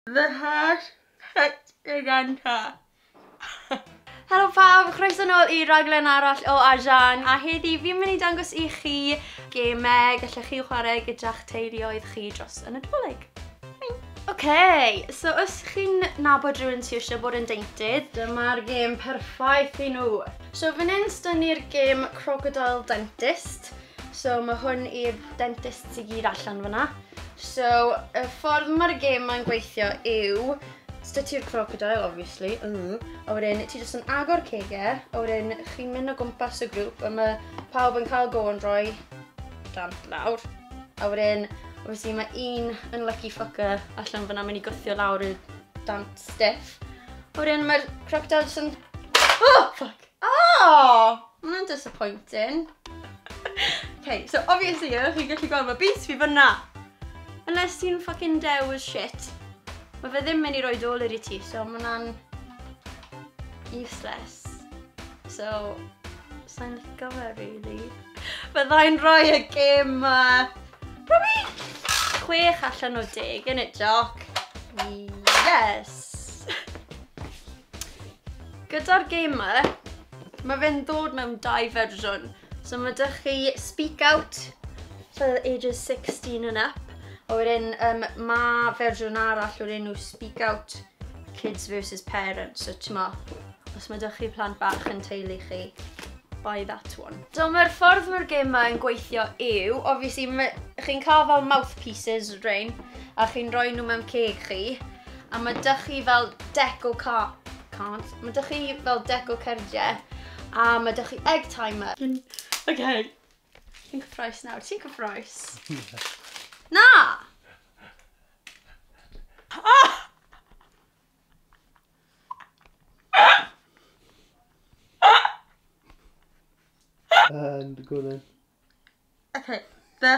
The horse fucked the grandpa. Helo pawb, croeso nôl i raglen arall o Ajan. A heddi fi'n mynd i dangos i chi gemau gallech chi chwarae gyda'ch teuluoedd chi dros y Nadolig. OK, so os chi'n nabod rhywun sydd eisiau bod yn deintydd, dyma'r gêm perffaith i nhw. So fan hyn s'da ni'r gêm Crocodile Dentist. So mae hwn i'r dentist sydd gyd allan fyna. So y ffordd mae'r gêm ma'n gweithio yw, s'da ti'r crocodile, obviously, a wedyn ti jyst yn agor cegau, a wedyn chi'n mynd o gwmpas y grŵp, a mae pawb yn cael go yn rhoi dant lawr. A wedyn, obviously, mae un unlucky fucker allan fyna mynd i gwthio lawr y dant stiff. A wedyn mae'r crocodile jyst yn... Oh, fuck! Oh! Ma' hwnna'n disappointing. Okay, so obviously, chi'n gallu gweld mae bys fi fyna. Unless ti'n fucking dew as shit. Mae fe ddim mynd i roi dolur i ti, so mae hwnna'n useless. So, sa'n licio fe, really. Byddai'n rhoi y gêm ma... Probably 6 allan o 10, innit, Jock? Yes! Gyda'r gêm ma, mae fe'n ddod mewn dau fersiwn. So mae 'da chi Speak Out for ages 16 and up. A wedyn mae fersiwn arall o'r enw Speak Out Kids versus Parents. So ti'n mo, os mae 'da chi plant bach yn teulu chi, buy that one. So mae'r ffordd mae'r gêm yma yn gweithio yw, obviously, chi'n cael fel mouthpieces rhain, a chi'n rhoi nhw mewn ceg chi, a mae 'da chi fel deck o cards, mae 'da chi fel deck o cerdiau, a mae 'da chi egg timer. Okay. Fi'n cyffroes nawr. Ti'n cyffroes? Na! Ah! And go then. Okay, the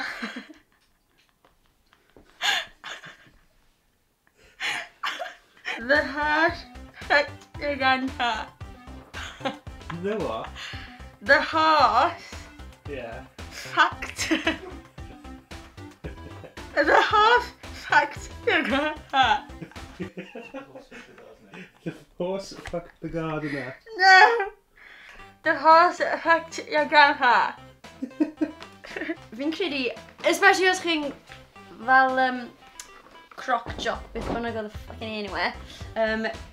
horse fucked the grandpa. The what? The horse fucked. The horse fucked the grandpa. The horse fucked the gardener. No! The horse fucked your grandpa. Fi'n credu, especially os chi'n fel croc jock, beth bynnag oedd y fucking enw e.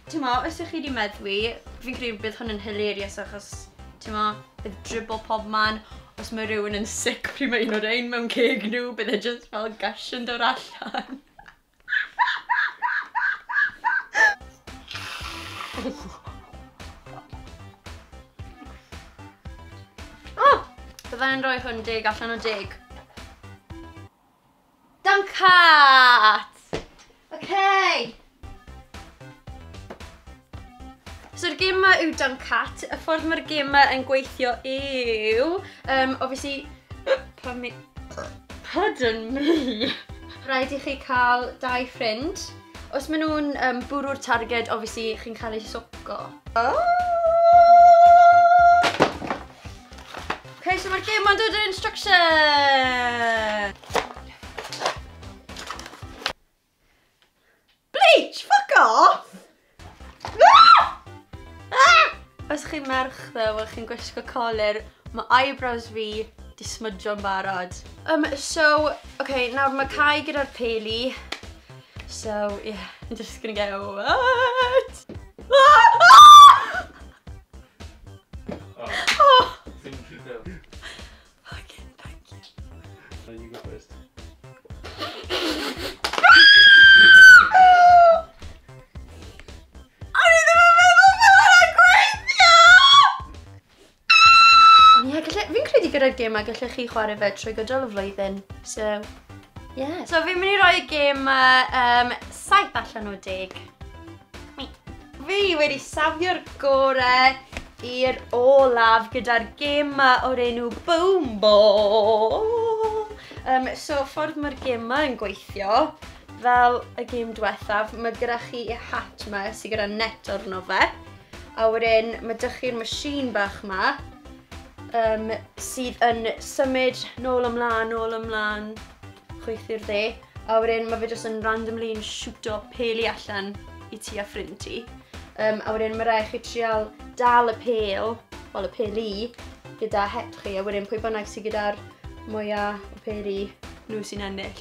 Ti'n mo, os ych chi wedi meddwi, fi'n credu bydd hwn yn hilarious achos, ti'n mo, bydd dribble pob man. Os mae rhywun yn sick pryd mae un o'r ein mewn ceg nhw, bydd e just fel gush yn dod allan. Oh! Byddai'n rhoi hwn 10 allan o 10. Duncat! Okay. So'r gêm yma yw Duncat. Y ffordd mae'r gêm yma yn gweithio yw... Obviously... Pardon me! Rhaid i chi cael dau ffrind. Os maen nhw'n bwrw'r targed, obviously, chi'n cael eu soco. Oh! Okay, so mae'r gêm yma'n dod yn instruction! Bleach! Fuck off! Ah! Ah! Os chi'n merch ddo, a chi'n gwisgo colur, mae eyebrows fi di smudgio'n barod. So, okay, nawr mae Kai gyda'r peli. So, yeah, I'm just gonna go, what? Ah! Ah! Oh, Oh, ddim rhy del. fucking thank you. You go first. O'n i ddim yn meddwl bod hwnna'n gweithio! Ond ie, fi'n credu gyda'r gêm ma gallech chi chwarae fe trwy gydol y flwyddyn. So, yeah. So fi'n mynd i roi y gêm ma 7 allan o 10. Fi wedi safio'r gorau i'r olaf gyda'r gêm ma o'r enw Boom Ball. So, ffordd mae'r gêm ma yn gweithio, fel y gêm diwethaf, mae gyda chi y hat ma sydd gyda net arno fe. A wedyn mae 'da chi'r machine bach ma sydd yn symud nôl ymlaen, nôl ymlaen, chwith i'r dde. A wedyn mae fe jyst yn randomly yn shooto peli allan i ti a ffrind ti. A wedyn mae rhaid chi trial dal y pêl, wel y peli, gyda het chi. A wedyn pwy bynnag sydd gyda'r mwyaf o peli, nhw sy'n ennill.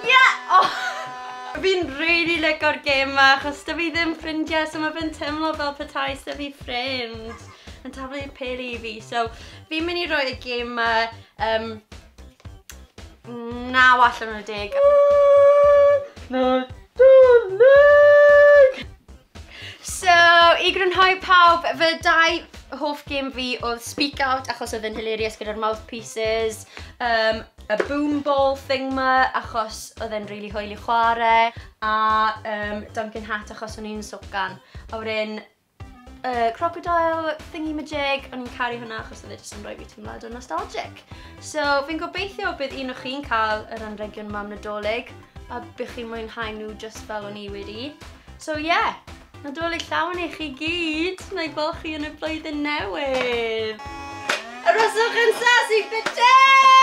Yeah! Oh! Fi'n really lico'r gêm 'ma, achos 'da fi ddim ffrindiau, so mae fe'n teimlo fel petai 'da fi ffrind yn taflu peli i fi. So, fi'n mynd i roi y gêm 'ma 9 allan o 10. Nadolig! So, i grynhoi pawb, fy dau hoff gêm fi oedd Speak Out, achos oedd yn hilarious gyda'r mouthpieces, y boom ball thing 'ma, achos oedd e'n really hwyl i chwarae, a Duncan Hat, achos o'n i'n socan. A wedyn, crocodile thingy majig, o'n i'n caru hwnna achos oedd e jyst yn rhoi fi teimlad o nostalgic. So, fi'n gobeithio bydd un o chi'n cael yr anregion 'ma am Nadolig, a bydd chi'n mwynhau nhw just fel o'n i wedi. So yeah, Nadolig llawen i chi gyd. Na i gweld chi yn y blwyddyn newydd. Arhoswch yn sassy, bitches!